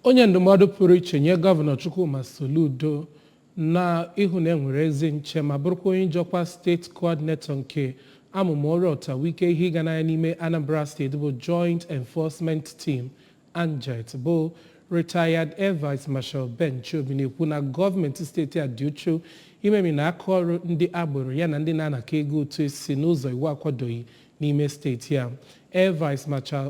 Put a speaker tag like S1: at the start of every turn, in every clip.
S1: Onye ndụmọdụ pụrụ iche nye Gọvanọ Chukwuma Soludo na ịhụ na enwere ezi nche, ma bụrụkwa onye njikwa steeti coordinator nke amụma ọrụ ọtawike ihe ịga n'anya n'ime Anambra Steeti bụ Joint Enforcement Team, ANJET, bụ retired Air Vice Marshal Ben Chiobi, na-ekwu na gọọmenti steeti a dị uchu imemi na aka ọrụ ndị agbero ya na ndị na-anakọ ego ụtụ isi n'ụzọ iwu akwadoghị n'ime steeti a. Air Vice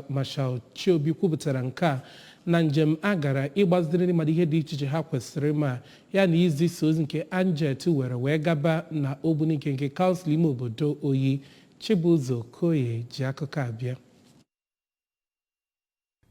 S1: Marshal Chiobi kwupụtara nke a na njem a gara ịgbaziri ndị mmadụ ihe dị iche iche ha kwesịrị ịma, ya na izisa ozi nke ANJET were wee gaba na Ogbunike nke kansụl ime obodo Oyi. Chibuzo Okoye ji akụkọ abịa.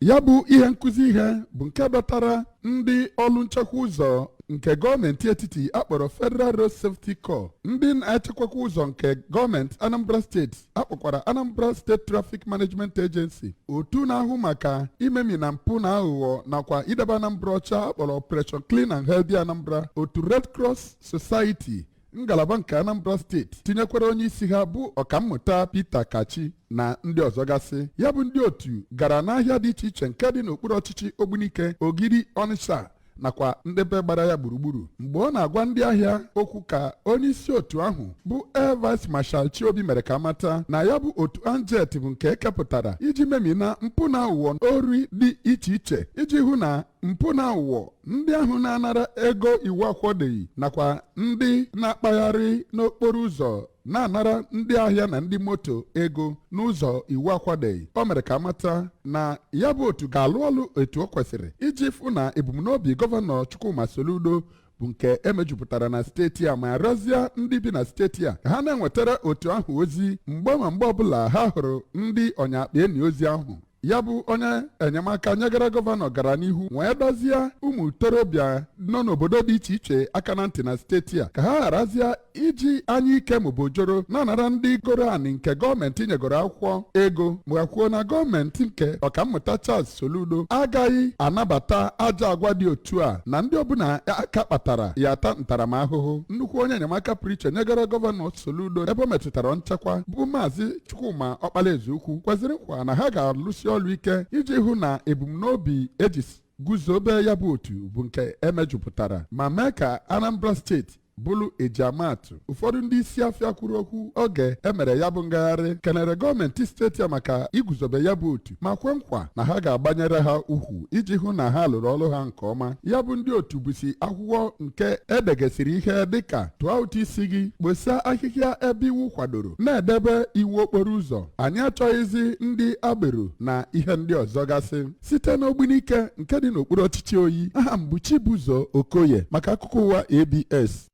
S2: Ya bụ ihe nkụzi ihe bụ nke dọtara ndị ọrụ nchekwa ụzọ nke gọọmenti etiti akpọrọ Federal Road Safety Corps, ndị na-echekwakwa ụzọ nke gọọmenti Anambra Steeti akpọkwara Anambra State Traffic Management Agency, otu na-ahụ maka imemi na mpụ na aghụghọ nakwa idebe Anambra ọcha akpọrọ Operation Clean and Healthy Anambra, otu Red Cross Society ngalaba nke Anambra Steeti, tinyekwara onye isi ha bụ Ọkammụta Peter Kachi na ndị ọzọ gasị. Ya bụ ndị otu gara n'ahịa dị iche iche nke dị n'okpuru ọchịchị Ogbunike, Ogidi, Ọnịsha nakwa ndebe gbara ya gburugburu. Mgbe ọ na-agwa ndị ahịa okwu ka onye isi otu ahụ bụ Air Vice Marshal Chiobi mere ka mata na ya bụ otu ANJET bụ nke ekepụtara iji memina mpụ na aghụghọ, ori dị iche iche, iji hụ na mpụ na aghụghọ ndị ahụ na-anara ego iwu akwadoghị nakwa ndị na-akpagharị n'okporo ụzọ na-anara ndị ahịa na ndị moto ego n'ụzọ iwu akwadoghị. O mere ka amata na ya bụ otu ga-alụ ọlụ etu o kwesịrị iji fụ na ebumnobi Gọvanọ Chukwuma Soludo bụ nke emejupụtara na steeti a, ma rịọzie ndị bi na steeti a ka ha na-enwetara otu ahụ ozi mgbe ma mgbe ọbụla ha hụrụ ndị ọnyakpa enyi ozi ahụ. Ya bụ onye enyemaka nyegara gọvanọ gara n'ihu wee dozie ụmụ ntorobịa nọ n'obodo dị iche iche aka na ntị na steeti a ka ha gharazie iji anya ike maọbụ ojoro na-anara ndị goro anị nke gọọmenti nyegoro akwụkwọ ego, ma kwuo na gọọmenti nke Ọkammụta Charles Soludo agaghị anabata ajọ agwa dị otu a, na ndị ọbụla aka kpatara ya ata ntaramahụhụ. Nnukwu onye enyemaka pụrụ iche nyegara Gọvanọ Soludo ebe o metụtara nchekwa bụ Maazị Chukwuma Ọkpalaezeukwu kwesịrị nkwa na ha ga-alụsi ọrụ ike iji hụ na ebumnobi eji guzobe ya bụ otu bụ nke emejupụtara, ma mee ka Anambra Steeti bụrụ ejiamaatụ. Ụfọdụ ndị isi afịa kwuru okwu oge emere ya bụ ngagharị kenere gọọmenti steeti a maka iguzobe ya bụ otu, ma kwe nkwa na ha ga-agbanyere ha ukwu iji hụ na ha lụrụ ọrụ ha nke ọma. Ya bụ ndị otu busi akwụkwọ nke edegesịrị ihe dịka "Tụọ ụtụ isi gị, kposa ahịhịa ebe iwu kwadoro, na-edebe iwu okporo ụzọ, anyị achọghịzi ndị agbero" na ihe ndị ọzọ gasị. Site n'Ogbunike nke dị n'okpuru ọchịchị Oyi, aha m bụ Chibuzo Okoye maka akụkọ ụwa ABS.